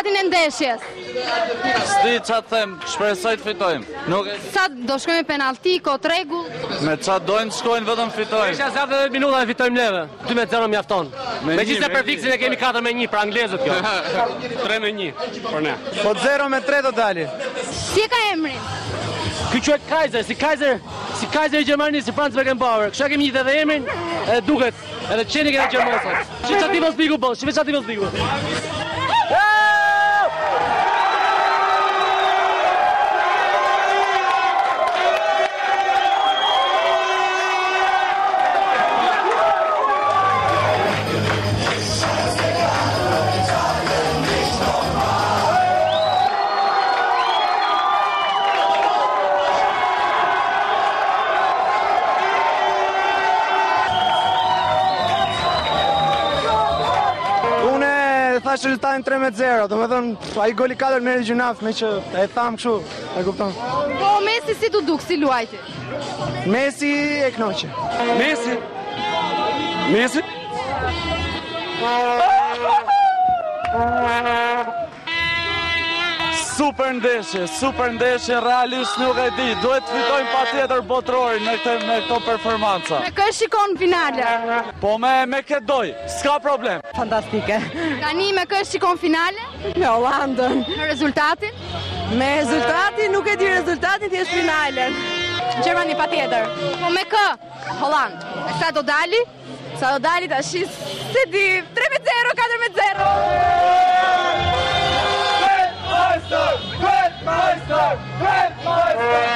rezultatin e ndeshjes? S'di ça të them, shpresoj të fitojmë. Nuk e Sa do shkojmë me penallti, kohë të rregullt? Me ça dojnë të shkojnë vetëm fitojmë. Ndeshja zgjat 10 minuta dhe fitojmë neve. 2 me 0 mjafton. Megjithëse për Fiksin e kemi 4 me 1 për anglezët kjo. 3 me 1 për ne. Po 0 me 3 do dali. Si e ka emrin? Ky quhet Kaiser, si Kaiser, si Kaiser i Gjermanisë, si Franz Beckenbauer. Kështu e kemi gjithë edhe emrin, edhe duket, edhe qeni kena gjërmosat. Shih ça tifoz bigu bën, shih ça tifoz bigu. Unë thashë rezultatin 3 me 0, domethënë ai goli 4 merri gjynaf me që e tham kështu, e kupton. Po Messi si t'u duk, si luajti? Messi e kënaqi. Messi. Messi. Super ndeshje, super ndeshje, realisht nuk e di. Duhet të fitojmë patjetër botërorin me këtë me këto performanca. Me kë shikon finale? Po me me kë doj, s'ka problem. Fantastike. Tani me kë shikon finale? Me Hollandën. Me rezultatin? Me rezultatin, nuk e di rezultatin, thjesht finalen. Gjermani patjetër. Po me kë? Holland. E sa do dali? Sa do dali tash, s'e di. 3 me 0, 4 me 0. Weltmeister! Weltmeister! Weltmeister!